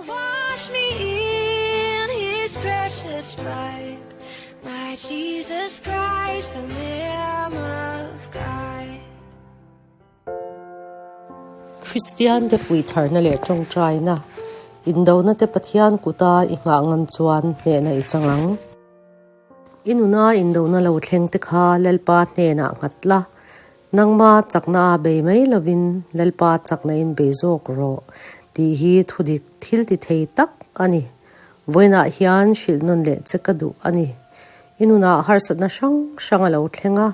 Wash me in his precious blood, my Jesus Christ, the Lamb of God. Kristian te fuih tharna leh tawngtaina, Indona te Pathian kuta i nghah ngam chuan hnehna i chang ang. I nuna indona lo thleng te kha Lalpa hnenah nghat la, nangma chakna a bei mai lovin Lalpa chakna in bei zawk rawh tih hi thudik thil ti thei tak a ni. Vawiinah hian hrilh nawn leh che ka duh a ni. I nunah harsatna hrang hrang a lo thleng a,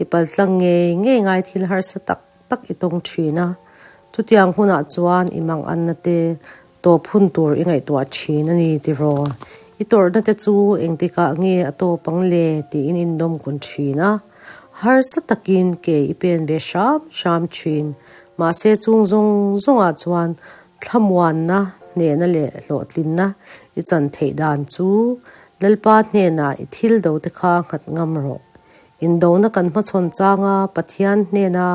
i paltlang ngei ngei ngai thil harsa tak tak i tawng thin a. Chutiang hunah chuan i manganna te tawp hun tur i ngaihtuah thin a ni tiraw? I tawrhna te chu engtikah nge a tawp ang le tiin in dawm kun thin a. Harsa takin ke i pen ve hram hram thin. Mahse chung zawng zawngah chuan thlamuanna, hnehna leh hlawhtlinna i chan theih dan chu Lalpa hnenah i thil do te kha nghat ngam rawh. Indona kan hmachhawn changa Pathian hnena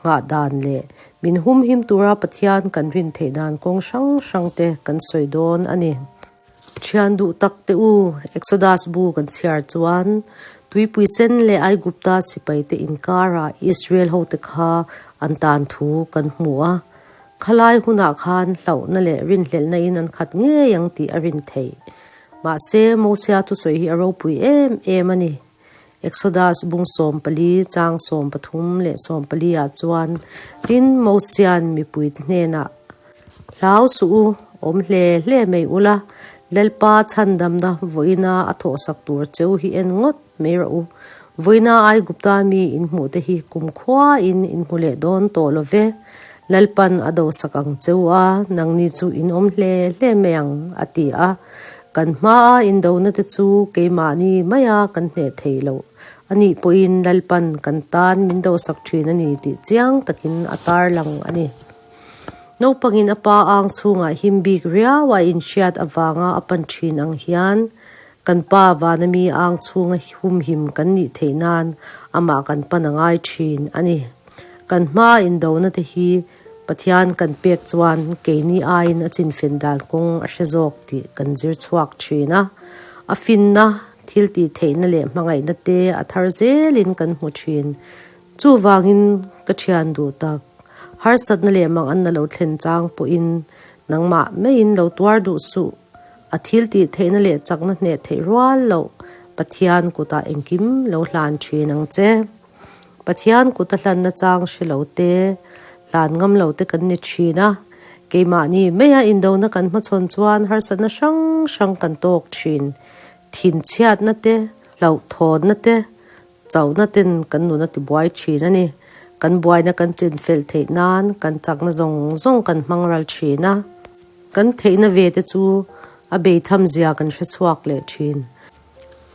nghah dan leh min humhim tura Pathian kan rin theih dan kawng hrang hrang te kan sawi dawn a ni. Thian duh tak te u, Exodus bu kan chhiar chuan tuipui sen leh Aigupta sipai te inkarah Israel hote kha an tan thu kan hmu a. Khalai hunah khan hlauhna leh rinhlelhna in an khat ngei ang tih a rin theih. Mahse, Mosia thusawi hi a ropui em em a ni. Exodus bung 14 chang 13 leh 14 ah chuan tin Mosia'n mipuite hnenah, Hlau suh u, awm hle hle mai ula, Lalpa chhandamna vawiina a thawhsak tur cheu hi en ngawt mai rawh u. Vawiina Aigupta mi in hmuh te hi kumkhuain in hmu leh dawn tawh lo ve. Lalpan a dosak ang cheu a, nangni chu in awm hle hle mai ang, a ti a. Kan hmaa indona te chu keimahni maia kan hneh thei loh a nih pawhin Lalpan kan tan min dosak thin a ni tih chiang takin a tarlang a ni. Naupangin a pa ang chhungah him bik riau a inhriat avanga a pan thin ang hian kan pa vana mi ang chhunga humhim kan nih theih nan amah kan pan a ngai thin a ni. Kan hmaa indona te hi Pathian kan pek chuan keini aiin a chinfen dan kawng a hre zawk tih kan zir chhuak thin a. A finna, thil tih theihna leh hmangaihna te a thar zelin kan hmu thin. Chuvangin ka thian duh tak, harsatna leh manganna lo thlen chang pawhin nangmah maiin lo tuar duh suh. A thil tih theihna leh chakna hneh theih rual loh Pathian kutah engkim lo hlan thin ang che. Pathian kut a hlanna chang hre lo te, hlan ngam lo te kan ni thin a. Keimahni maia indona kan hmachhawn chuan harsatna hrang hrang kan tawk thin. Thinchhiatna te, hlauhthawnna te, chauhna ten kan nun a tibuai thin a ni. Kan buaina kan chinfelh theih nan kan chakna zawng zawng kan hmang ral thin a. Kan theihna ve te chu a beitham zia kan hre chhuak leh thin.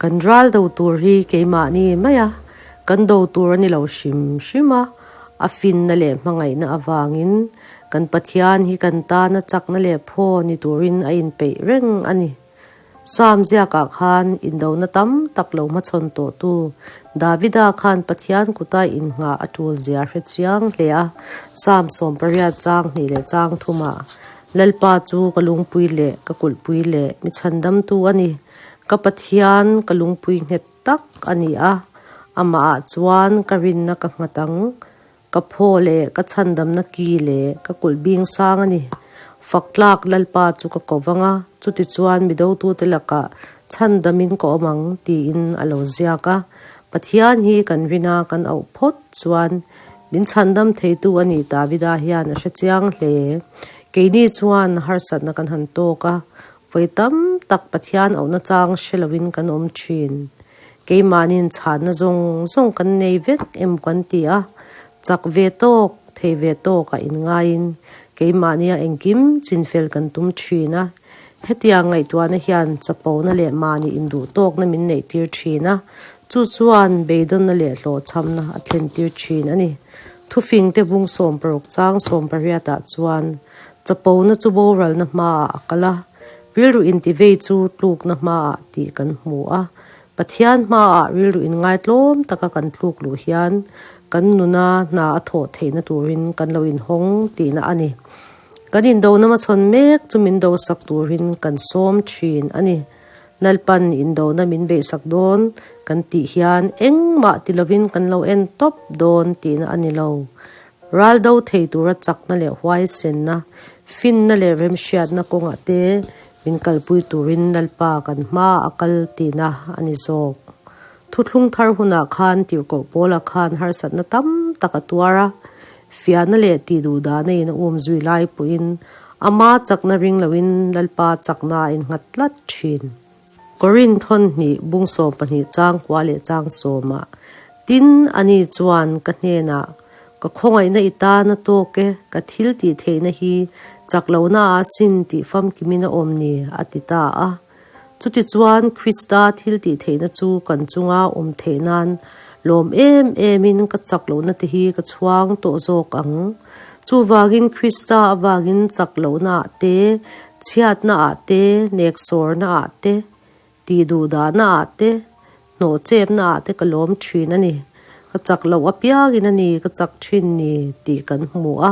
Kan ral do tur hi keimahni mai a, kan do tur a ni lo hrim hrim a, a finna leh hmangaihna avangin kan Pathian hi kan tana chakna leh phaw ni turin a inpeih reng a ni. Psalm ziakah khan indona tam tak lo hmachhawn tawhtu Davida khan Pathian kuta innghah a tul zia hre chiang hle a, Psalm 80 chang hnih leh chang thumah, Lalpa chu ka lungpui leh ka kulhpui leh mi chhandamtu a ni. Ka Pathian ka lungpui nghet tak a ni a, amahah chuan ka rinna ka nghat ang. Ka phaw leh ka chhandamna ki leh ka kulh bing sang a ni. Fak tlak Lalpa chu ka ko vang a, chutichuan mi dotute lakah chhandamin ka awm ang tiin a lo ziak a. Pathian hi kan rina kan auh phawt chuan min chhandam theitu a nih Davida hian a hre chiang hle. Keini chuan harsatna kan han tawk a, Vawi tam tak Pathian auhna chang hre loin kan awm thin. Keimahni'n chhanna zawng zawng kan nei vek em kan ti a, chak ve tawk, thei ve tawk a inngaiin keimahnia engkim chinfel kan tum thin a. Hetiang ngaihtuahna hian chapona leh mahni induh tawkna min neihtir thin a, chu chuan beidawnna leh hlawhchhamna a thlentir thin a ni. Thufingte bung 16 chang 18 ah chuan Chapona chu boralna hmaah a kal a, rilru intivei chu tlukna hmaah tih kan hmu a. Pathian hmaah rilru inngaitlawm taka kan tluk luh hian kan nuna hna a thawh theihna turin kan lo inhawng tihna a ni. Kan indona hmachhawn mek chu min dosak turin kan sawm thin a ni. Lalpan indona min beihsak dawn kan tih hian engmah ti lovin kan lo en tawp dawn tihna a ni lo. Ral do thei tura chakna leh huaisenna, finna leh remhriatna kawngah te min kalpui turin Lalpa kan hma a kal tihna a ni zawk. Thuthlung thar hunah khan Tirhkoh Paula khan harsatna tam tak a tuar a, fiahna leh tihduhdahna in a um zui lai pawhin ama chakna ring loin Lalpa chakna a innghat tlat thin. Korinth hawn hnih bung 12 chang kua leh chang sawmah, Tin, ani chuan ka hnenah, Ka khawngaihna i tan a tawk e, ka thil tih theihna hi chak lohna ah sin tih famkimin a awm ni, a ti ta a. Chutichuan, Krista thil tih theihna chu kan chunga awm theih nan lawm em emin ka chak lohna te hi ka chhuang tawh zawk ang. Chuvangin Krista avangin chak lohna ah te, chhiatna ah te, neksawrna ah te, tihduhdahna ah te, hnawhchepna ah te ka lawm thin a ni. Ka chak loh apiangin a ni ka chak thin ni tih kan hmu a.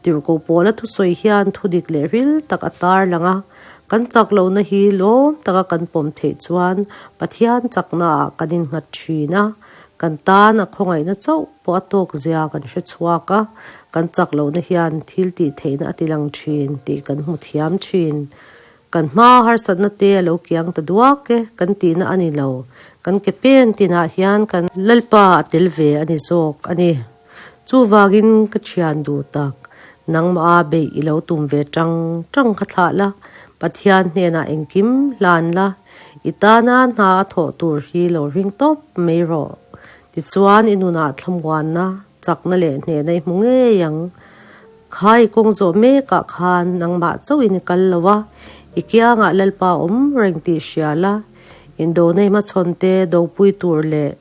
Tirhkoh pawla thusawi hian thudik leh ril tak a tar lang a. Kan chak lohna hi lawm taka kan pawm theih chuan Pathian chaknaah kan innghat thin a. Kan tan a khawngaihna chauh pawh a tawk zia kan hre chhuak a, kan chak lohna hian thil tih theihna a tilang thin tih kan hmu thiam thin. Kan hma harsatna te a lo kiang ta duak e, kan tihna a ni lo. Kan ke pen tinah hian kan Lalpa a tel ve a ni zawk a ni. Chuvangin ka thian duh tak, nangmah a beih i lo tum ve tang tang kha thlah la, Pathian hnenah engkim hlan la, i tana hna a thawh tur hi lo ring tawp mai rawh. Tichuan i nunah thlamuanna, chakna leh hnehna i hmu ngei ang. Kha i kawng zawh mekah khan nangmah chauhin i kal lo a, i kiangah Lalpa awm reng tih hria la, indona i hmachhawn te dopui tur leh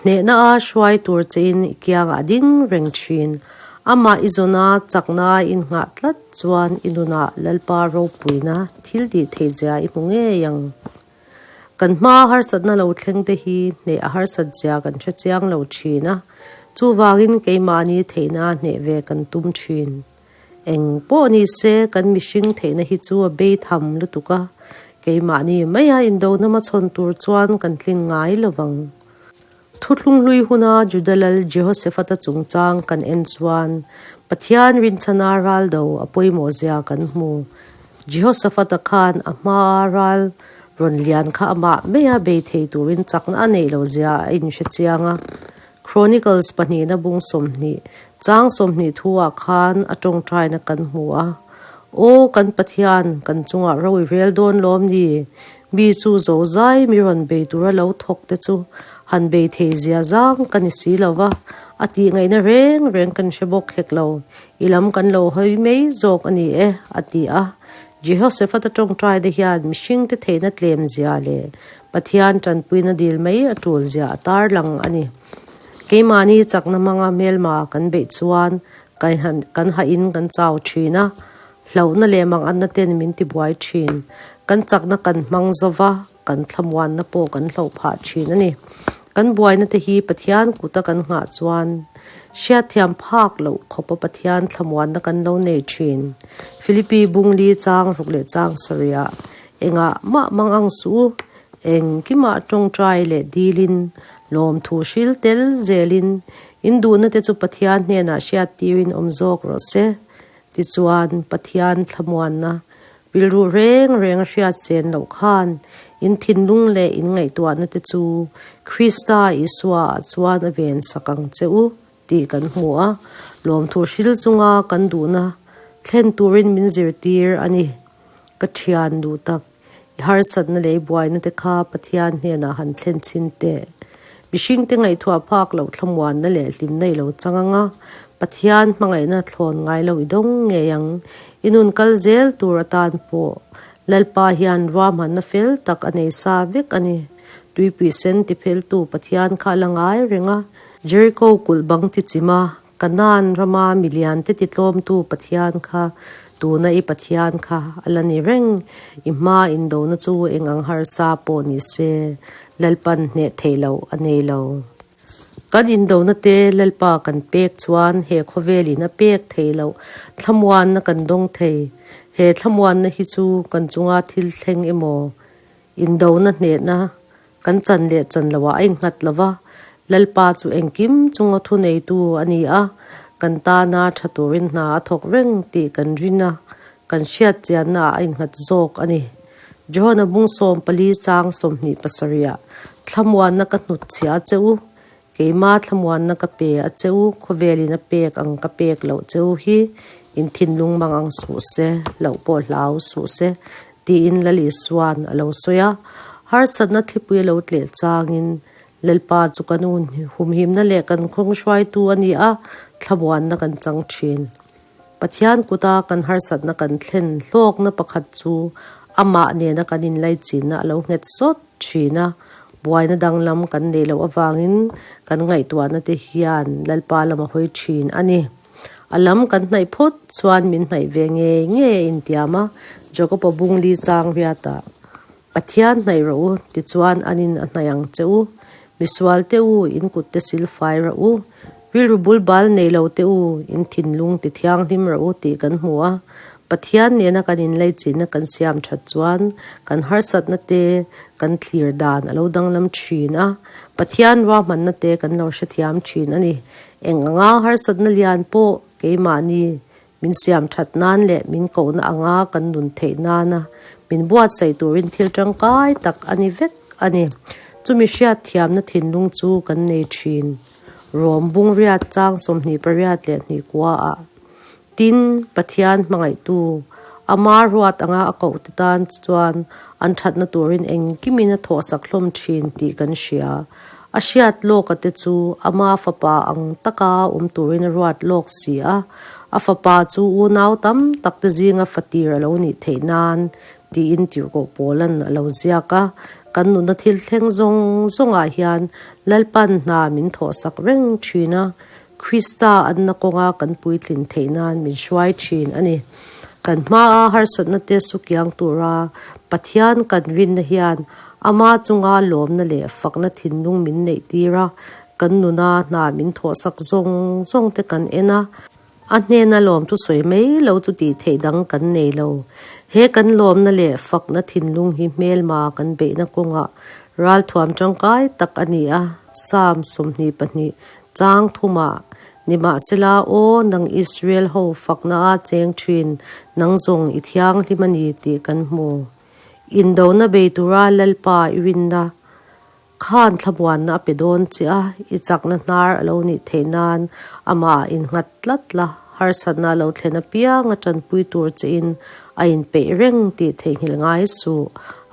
hnehna a hruai tur chein i kiangah ding reng thin. Amah i zawna chakna a innghah tlat chuan i nunah Lalpa ropuina thil tih theihzia i hmu ngei ang. Kan hma harsatna lo thleng te hi hneh a harsat zia kan hre chiang lo thin a, chuvangin keimahni theihna hneh ve kan tum thin. Eng pawh ni se kan mihring theihna hi chu a bei tham lutuk a, keimahni maia indona hmachhawn tur chuan kan tling ngai lo vang. Thuthlung hlui huna Juda lal Jehoshaphat-a chungchang kan en chuan Pathian rinchhana ral do a pawimawh zia kan hmu. Jehoshaphat-a khan a hmaa ral rawn lian kha amah maia bei thei turin chakna a neih loh zia a inhre chiang a. Chronicles pahnihna bung 20, chang 20 thuah khan a tawngtaina kan hmu a, Aw kan Pathian, kan chungah ro i rel dawn lawm ni? Mi chu zozai mi rawn bei tura lo thawk te chu han bei thei zia zang ka ni si lo va, a tih ngaihna reng reng kan hre bawk hek lo, i lam kan lo hawi mai zawk a ni e, a ti a. Jehoshaphat-a tawngtai te hian mihringte theihna tlem zia leh Pathian tanpuina dil mai a tul zia a tarlang a ni. Keimahni chakna hmanga hmelma kan beih chuan kan hahin kan chau thin a, Hlauhna leh manganna ten min tibuai thin. Kan chakna kan hmang zova, kan thlamuanna pawh kan hloh phah thin a ni. Kan buaina te hi Pathian kuta kan nghah chuan hriatthiam phak loh khawpa Pathian thlamuanna kan lo nei thin. Philippi bungli chang ruk leh chang sarihah engah mah mang ang suh u, engkimah tawngtai leh dilin, lawmthu hril tel zelin, induhna te chu Pathian hnenah hriattirin awm zawk rawh se. Tichuan, Pathian thlamuanna rilru reng reng a hriat chen loh khan in thinlung leh in ngaihtuahna te chu Krista Isua ah chuan a ven sak ang che u tih kan hmu a, lawmthu hril chunga kan duhna thlen turin min zirtir a ni. Ka thian duh tak, i harsatna leh i buaina te kha Pathian hnenah han thlen chhin teh. Mihringte ngaihtuah phak loh thlamuanna leh hlimna i lo chang ang a, Pathian hmangaihna thlawn ngai lo i dawng ngei ang. I nun kal zel tur atan pawh Lalpa hian ruahmanna fel tak a nei sa vek a ni. Tuipui sen tipheltu Pathian kha a la ngai reng a, Jericho kulh bang tichima Kanaan rama miliante titlawmtu Pathian kha tuna i Pathian kha a la ni reng. I hma indona chu eng ang harsa pawh ni se, Lalpan hneh theih loh a nei lo. Kan indona te Lalpa kan pek chuan he khawvelin a pek thei loh thlamuanna kan dawng thei. He thlamuanna hi chu kan chunga thil thleng emaw, indona hnehna kan chan leh chan loah a innghat lo va, Lalpa chu engkim chunga thuneitu a ni a, kan tana tha turin hna a thawk reng tih kan rin a, kan hriat chiannaah a innghat zawk a ni. Johana bung 14 chang 27ah, Thlamuanna ka hnutchhiah a che u, keima thlamuanna ka pe a che u, khawvelin a pek ang ka pek loh che u hi in thinlung mang ang suh se, loh pawh hlau suh se, tiin Lal Isua'n a lo sawi a. Harsatna thlipui a lo tleh changin Lalpa chu kan humhimna leh kan khawng hruaitu a ni a, thlamuanna kan chang thin. Pathian kuta kan harsatna kan thlen hlawkna pakhat chu amah nena kan inlaichinna a lo nghet sawt thin a, buaina danglam kan neih loh avangin kan ngaihtuahna te hian Lalpa lam a hawi thin a ni. A lam kan hnaih phawt chuan min hnaih ve ngei ngei a intiam a, Jakob-a bungli chang riatah, Pathian hnaih rawh u, tichuan anin a hnaih ang che u. Misual te u, in kut te sil fai rawh u. Rilru bul bal nei lo te u, in thinlung ti thianghlim rawh u tih kan hmu a. Pathian nena kan inleichihna kan siam that chuan kan harsatna te kan thlir dan a lo danglam thin a, Pathian ruahmanna te kan lo hrethiam thin a ni. Eng anga harsatna lian pawh keimahni Min siam that nan leh min kohna anga kan nun theih nana min buatsaih turin thil tangkai tak a ni vek a ni. Chumi hriat thiamna thinlung chu kan nei thin. Rom bung riat chang 28 leh hnih kua ah tin Pathian hmangaihtu ama ruat anga a koh te tan chuan an thatna turin engkimin a thawhsak hlawm thin tih kan hria. A hriat lawka te chu ama fapa ang taka awm turin a ruat lawk si a, a fapa chu unau tam tak te zinga fatir a lo nih theih nan tiin tirhkoh Paula'n a lo ziak a. Kan nuna thil thleng zawng zawngah hian Lalpan hna min thawhsak reng thin a, Krista anna kawnga kan puitlin theih nan min hruai thin a ni. Kan hmaa harsatna te sukiang tura Pathian kan rinna hian Ama chunga lawmna leh fakna thinlung min neih tir a, kan nuna hna min thawhsak zawng zawng te kan en a, a hnena lawmthu sawi mai lo chu tih theih dang kan nei lo. He kan lawmna leh fakna thinlung hi hmelma kan beihna kawngah ralthuam tangkai tak a ni a, Psalm 22 chang thumah, Nimahsela, aw nang Israel ho fakna a cheng thin, nang zawng i thianghlim a ni tih kan hmu. Indona bei tura Lalpa i rinna khan thlamuanna a pe dawn che a, i chakna hnar a lo nih theih nan amah innghat tlat la, harsatna a lo thlen apiang a tanpui tur chein a inpeih reng tih theihnghilh ngai suh.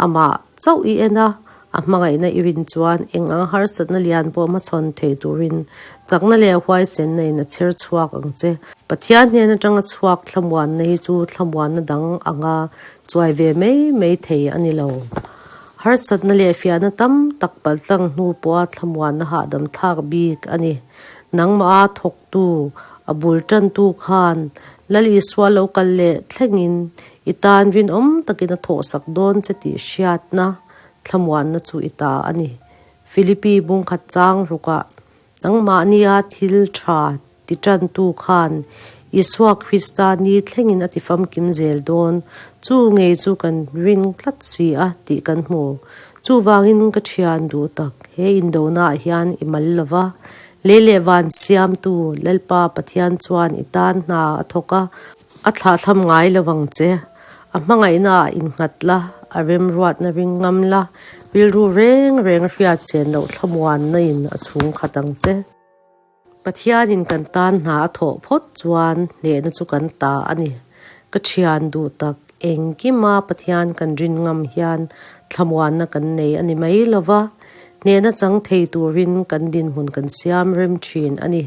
Amah chauh i en a, a hmangaihna i rin chuan eng ang harsatna lian pawh hmachhawn thei turin chakna leh huaisenna in a chher chhuak ang che. Pathian hnen atanga chhuak thlamuanna hi chu thlamuanna dang anga Chuai ve mai mai thei a ni lo. Harsatna leh fiahna tam tak paltlang hnu pawha thlamuanna hahdam thlak bik a ni. Nangmah a thawktu, a bul tantu khan Lal Isua lo kal leh thlengin i tan rinawm takin a thawhsak dawn che tih hriatna thlamuanna chu i ta a ni. Philippi bungkhat chang rukah nangmahnia thil tha Ti tantu khan Isua Krista ni thlengin a ti famkim zel dawn, chu ngei chu kan ring tlat si a tih kan hmu. Chuvangin ka thian duh tak, he indonaah hian i mal lo va, lei leh van siamtu Lalpa Pathian chuan i tan hna a thawk a, a thlahthlam ngai lo vang che. A hmangaihnaah innghat la, a remruatna ring ngam la, rilru reng reng hriat chen loh thlamuanna in a chhung khat ang che. Pathianin kan tan hna a thawh phawt chuan hnehna chu kan ta a ni. Ka thian duh tak, engkima Pathian kan rin ngam hian thlamuanna kan nei a ni mai lo va, hnehna chang thei turin kan dinhmun kan siam rem thin a ni.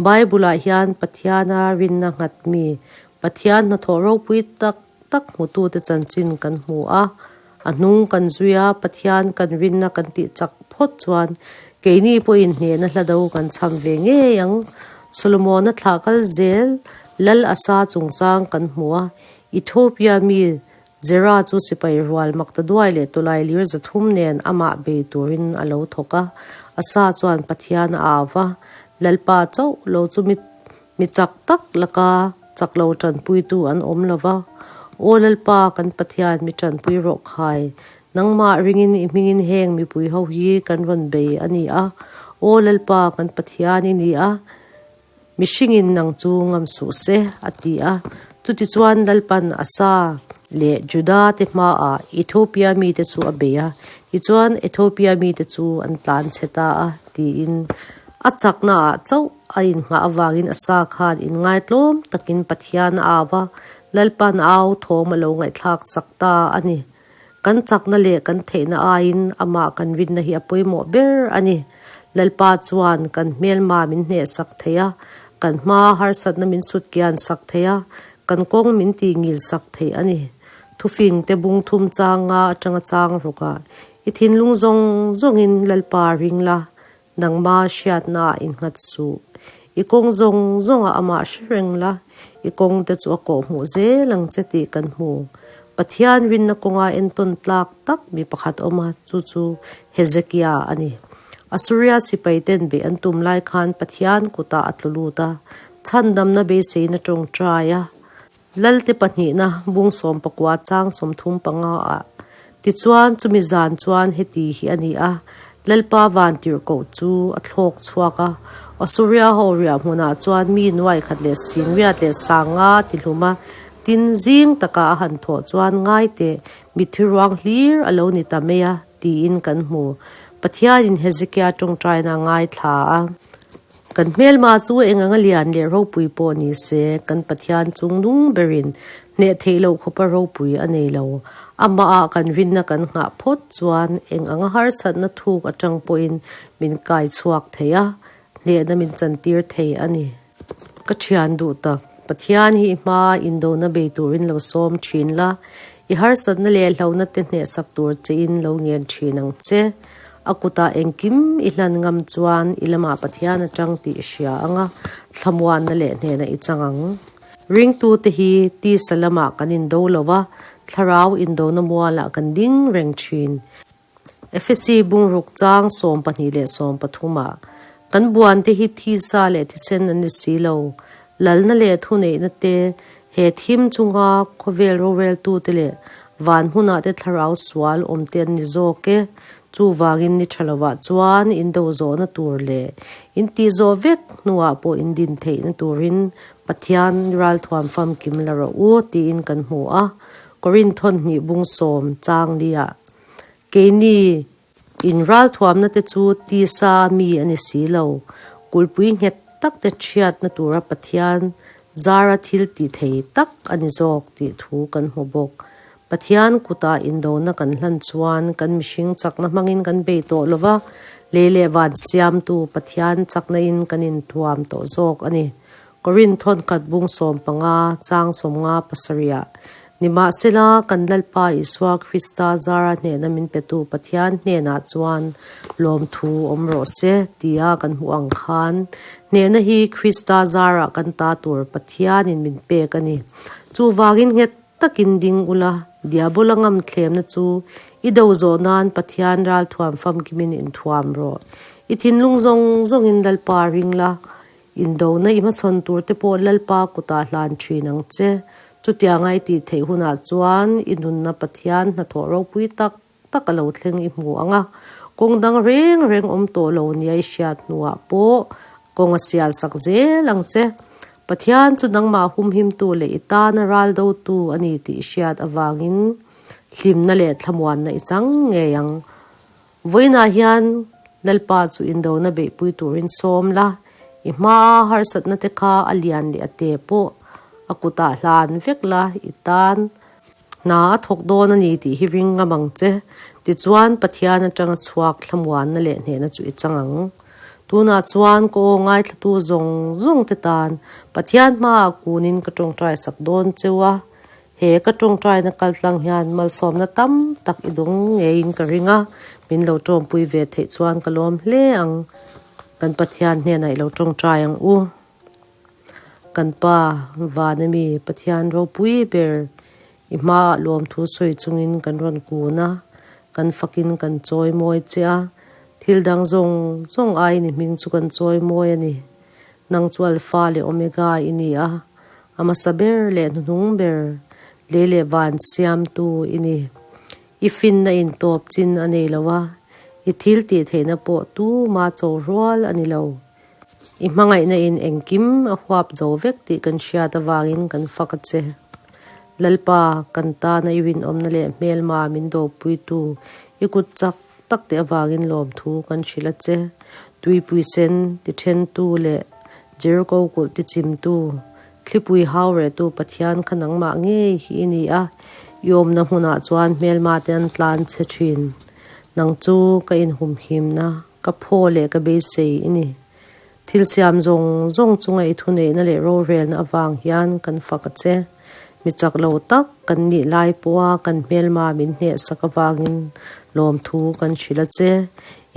Bible-ah hian Pathiana rinna nghat mi, Pathian hnathawh ropui tak tak hmutute chanchin kan hmu a, a hnung kan zui a, Pathian kan rinna kan tih chak phawt chuan keini pawhin hnehna hla do kan chham ve ngei ang. Solomona thlah kal zel Lal Asa chungchang kan hmu a, Ethiopia mi. Zera chu sipai rual maktaduai leh tawlai lir 300 nen amah bei turin a lo thawk a. Asa chuan Pathian a au va, Lalpa chauh lo chu mi mi chak tak laka chak lo tanpuitu an awm lo va. Aw Lalpa, kan Pathian mi tanpui rawh khai, nangmah ringin i hmingin heng mipui ho hi kan rawn bei a ni a. Aw Lalpa, kan Pathian i ni a. Mihringin nang chu ngam suh se, a ti a. Chutichuan Lalpan Asa leh Juda te hmaah Ethiopia mite chu a bei a, tichuan Ethiopia mite chu an tlan chhe ta a, tiin a chaknaah chauh a innghah avangin Asa khan inngaitlawm takin Pathian a au va, Lalpan a au thawm a lo ngaihthlak sak ta a ni. Kan chakna leh kan theihna aiin amah kan rinna hi a pawimawh ber a ni. Lalpa chuan kan hmelma min hnehsak thei a, kan hma harsatna min sut kian sak thei a, kan kawng min tih ngil sak thei a ni. Thufing te bung thum chang nga atanga chang rukah i thinlung zawng zawngin Lalpa ring la, Nangma hriatna ah innghat suh. I kawng zawng zawngah amah hre reng la, i kawng te chu a kawh hmuh zel ang che tih kan hmu. Pathian rinna kawnga entawn tlak tak mi pakhat awm a, chu chu Hezekia a ni. Assuria sipai ten beih an tum lai khan Pathian kutah a tlu lut a, chhandamna beiseina tawngtai a. Lalte pahnihna bung 19 chang 35 ah tichuan chumi zan chuan heti hi a ni a, Lalpa vantirhkoh chu a thlawk chhuak a, Assuria ho riah hmunah chuan mi nuai khat leh singriat leh sanga ti hlum a, tin zing taka a han thawh chuan ngai teh mitthi ruang hlir a lo ni ta mai a tiin kan hmu. Pathianin Hezekia tawngtaina a ngaithla a. Kan hmelma chu eng anga lian leh ropui pawh ni se, kan Pathian chung nung berin hneh theih loh khawpa ropui a nei lo. Amahah kan rinna kan nghah phawt chuan eng anga harsatna thuk atang pawhin min kai chhuak thei a, hnehna min chantir thei a ni. Ka thian duh tak, Pathian hi i hma indona bei turin lo sawm thin la, i harsatna leh hlauhna te hnehsak tur chein lo ngen thin ang che. A kutah engkim i hlan ngam chuan i lamah Pathian atang tih i hria ang a, thlamuanna leh hnenah i chang ang. Ringtute hi tisa lamah kan indo lo va, thlarau indona mualah kan ding reng thin. Efesi bungruk chang 12 leh 13 ah, Kan buante hi thisa leh thisen an ni si lo, lalna leh thuneihna te, he thim chunga khawvel roreltute leh van hmunah te thlarau sual awm te an ni zawk e. Chuvangin ni tha lovah chuan in do zawhna tur leh in tih zawh vek hnuah pawh in din theihna turin Pathian ralthuam famkim la rawh u tiin kan hmu a, Korinth thawnhnih bung sawm chang liah keini In ralthuamna te chu tisa mi a ni si lo. Kulhpui nghet tak te chhiatna tura Pathian zara thil ti thei tak a ni zawk tih thu kan hmu bawk. Pathian kutah indona kan hlan chuan kan mihring chakna hmangin kan bei tawh lo va, lei leh van siamtu Pathian chakna in kan inthuam tawh zawk a ni. Korinth thawnkhat bung 15 chang 50 pasarih Nimahsela, kan Lalpa Isua Krista zara hnehna min petu Pathian hnenah chuan lawmthu awm rawh se tia kan hmuh ang khan, hnehna hi Krista zarah kan ta tur Pathianin min pek a ni. Chuvangin nghet takin ding ula, Diabola ngam thlemna chu i do zawh nan Pathian ralthuam famkimin inthuam rawh. I thinlung zawng zawngin Lalpa ring la, Indona i hmachhawn tur te pawh Lalpa kutah hlan thin ang che. Chutianga i tih theih hunah chuan i nunna Pathian hnathawh ropui tak tak a lo thleng i hmu ang a, kawng dang reng reng awm tawh lo nia i hriat hnuah pawh kawng a sial sak zel ang che. Pathian chu nangmah humhimtu leh i tana ral dotu a ni tih i hriat avangin hlimna leh thlamuanna i chang ngei ang. Vawiinah hian Lalpa chu indona beihpui turin sawm la, i hmaa harsatna te kha a lian leh a te pawh a kutah hlan vek la, i tan hna a thawk dawn a ni tih hi ring ngam ang che. Tichuan, Pathian atanga chhuak thlamuanna leh hnehna chu i chang ang. Tunah chuan ka aw ngaithlatu zawng zawng te tan Pathian hmaah kunin ka tawngtai sak dawn cheu a, He ka tawngtaina kal tlang hian malsawmna tam tak i dawng ngeiin ka ring a, min lo tawngpui ve theih chuan ka lawm hle ang. Kan Pathian hnenah i lo tawngtai ang u. Kan Pa, Vanami Pathian ropui ber. I hmaah lawmthu sawi chungin kan rawn kun a, kan fakin kan chawi mawi che a, thil dang zawng zawng aiin i hming chu kan chawi mawi a ni. Nang chu Alpha leh Omega i ni a, a hmasa ber leh hnuhnung ber, lei leh van siamtu i ni. I finna intawp chin a nei lo a, i thil tih theihna pawh tuma cho rual a ni lo. I hmangaihna in engkim a huap zo vek tih kan hriat avangin kan fak a che. Lalpa, kan tana i rinawmna leh hmelma min dopuitu i kut chak tak te avangin lawmthu kan hrilh a che. Tuipui sen ti thentu leh Jericho kulh ti chimtu, thlipui hau rehtu Pathian kha nangmah ngei hi i ni a, i awmna hmunah chuan hmelma te an tlan che thin. Nang chu ka inhumhimna, ka phaw leh ka beisei i ni. Thil siam zawng zawng chunga i thuneihna leh rorelna avang hian kan fak a che. Mi chak lo tak kan nih lai pawha kan hmelma min hnehsak avangin lawmthu kan hrilh a che.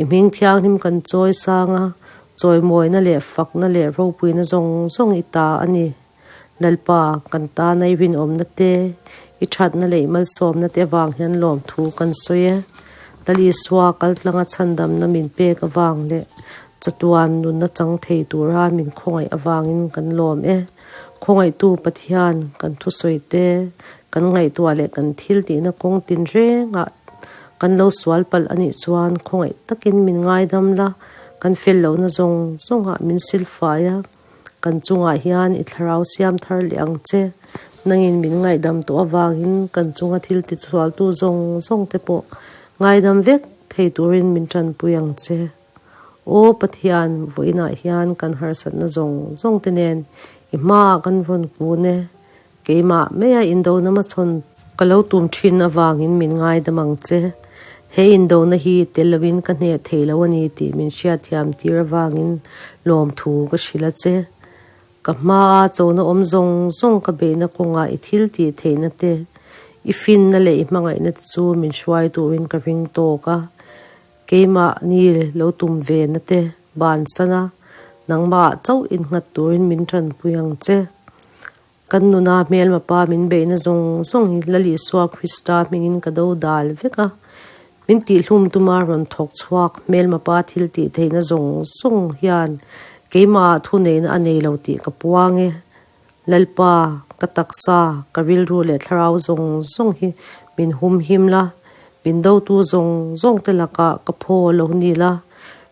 I hming thianghlim kan chawi sang a, chawimawina leh fakna leh ropuina zawng zawng i ta a ni. Lalpa, kan tana i rinawmna te, i thatna leh i malsawmna te avang hian lawmthu kan sawi e. Lal Isua kaltlanga chhandamna min pek avang leh chatuan nunna chang thei tura min khawngaih avangin kan lawm e. Khawngaihtu Pathian kan thusawi te, kan ngaihtuah leh kan thil tihna kawng tinrengah kan lo sual palh a nih chuan khawngaih takin min ngaidam la, kan fel lohna zawng zawngah min silfai a. Kan chungah hian i thlarau siam thar leh ang che. Nangin min ngaihdam tawh avangin kan chunga thil tichhualtu zawng zawng te pawh ngaidam vek thei turin min tanpui ang che. Aw Pathian, vawiinah hian kan harsatna zawng zawng te nen i hmaah kan rawn kun e. Keimah maia indona hmachhawn ka lo tum thin avangin min ngaidam ang che. He indona hi tel loin ka hneh thei lo a ni tih min hriatthiam tir avangin lawmthu ka hrilh a che. Ka hmaa chona awm zawng zawng ka beihna kawngah i thil tih theihna te, i finna leh i hmangaihna te chu min hruai turin ka ring tawk a. Keimah ni lo tum ve na te bansan a, nangmah chauh innghat turin min tanpui ang che. Kan nuna hmelma pa min beihna zawng zawng hi Lal Isua Krista hmingin ka do dal vek a, min tihhlum tuma rawn thawk chhuak hmelma pa thil tih theihna zawng zawng hian keimahah thuneihna a nei lo tih ka puang e. Lalpa, ka taksa, ka rilru leh thlarau zawng zawng hi min humhim la, min dotu zawng zawng te lakah ka phaw lo ni la,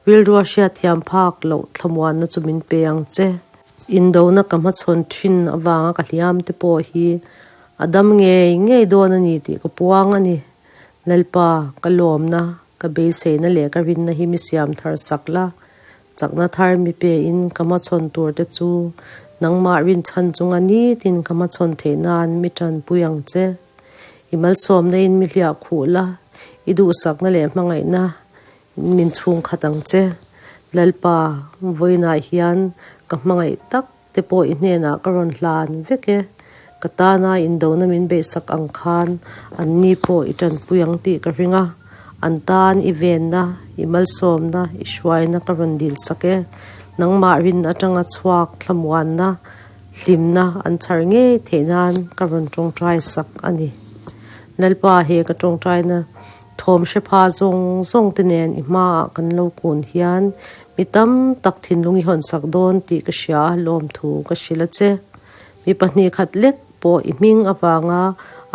rilrua hriatthiam phak loh thlamuanna chu min pe ang che. Indona ka hmachhawn thin avanga ka hliam te pawh hi a dam ngei ngei dawn a ni tih ka puang a ni. Lalpa, ka lawmna, ka beiseina leh ka rinna hi mi siam thar sak la, chakna thar mi pein ka hmachhawn tur te chu nangmah rinchhan chunga nitin ka hmachhawn theih nan mi tanpui ang che. I malsawmna in mi hliah khuh la, i duhsakna leh hmangaihna Min chhung khat ang che. Lalpa, vawiinah hian ka hmangaih tak te pawh i hnenah ka rawn hlan vek e. Ka tana indona min beihsak ang khan an ni pawh i tanpui ang tih ka ring a. An tan i venna, i malsawmna, i hruaina ka rawn dilsak e. Nangmah rin atanga chhuak thlamuanna, hlimna an chhar ngei theih nan ka rawn tawngtai sak a ni. Lalpa, he ka tawngtaina Thawm hre pha zawng zawng te nen i hmaah kan lo kun hian mi tam tak thinlung i hawnsak dawn tih ka hria a, lawmthu ka hrilh a che. Mi 2 khat lek pawh i hming avanga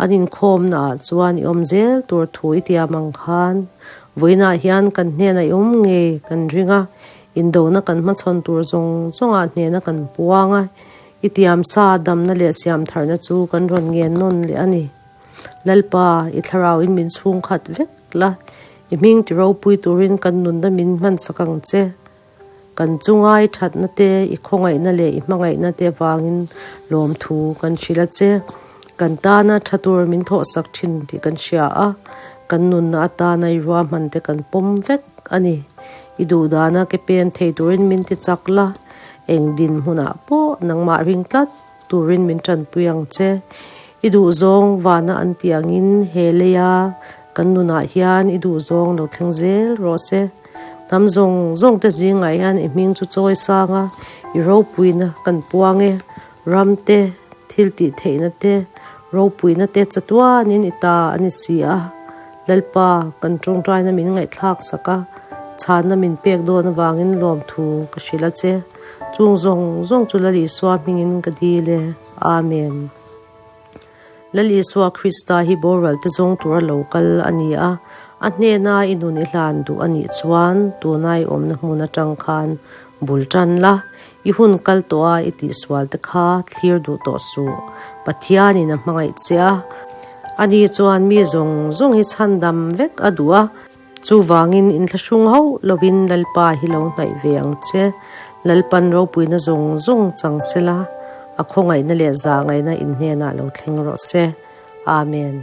an inkhawmna ah chuan i awm zel tur thu i tiam ang khan vawiinah hian kan hnenah i awm ngei kan ring a, indona kan hmachhawn tur zawng zawngah hnena kan puang a, i tiamsa damna leh siamtharna chu kan rawn ngen nawn leh a ni. Lalpa, i thlarau in min chhung khat vek la, i hming ti ropui turin kan nunna min hmansak ang che. Kan chunga i thatna te, i khawngaihna leh i hmangaihna te avangin lawmthu kan hrilh a che. Kan tana tha tur min thawhsak thin tih kan hria a, kan nunna atana i ruahman te kan pawm vek a ni. I duhdana ke pen thei turin min ti chak la, eng dinhmunah pawh nangmah ring tlat. Turin min tanpui ang che. I duhzawng vana an tih angin he leia kan nunah hian i duhzawng lo thleng zel rawh se. Hnam zawng zawng te zingah hian i hming chu chawi sang a, i ropuina kan puang e. Ram te, thil tih theihna te, Ropuina te chatuanin i ta a ni si a. Lalpa, kan tawngtaina min ngaihthlak sak a, chhanna min pek dawn avangin lawmthu ka hrilh a che. Chung zawng zawng chu Lal Isua hmingin ka dil e. Amen. Lal Isua Krista hi boral te zawng tura lo kal a ni a, a hnena i nun i hlan duh a nih chuan tuna i awmna hmun atang khan bul tan la, i hun kal tawh a i tihsual te kha thlir duh tawh suh. Pathianin a hmangaih che a, ani chuan mi zawng zawng hi chhandam vek a duh a, chuvangin inthlahrung hauh lovin Lalpa hi lo hnaih ve ang che. Lalpan ropuina zawng zawng chang sela, a khawngaihna leh zahngaihna inhnenah lo thleng rawh se. Amen.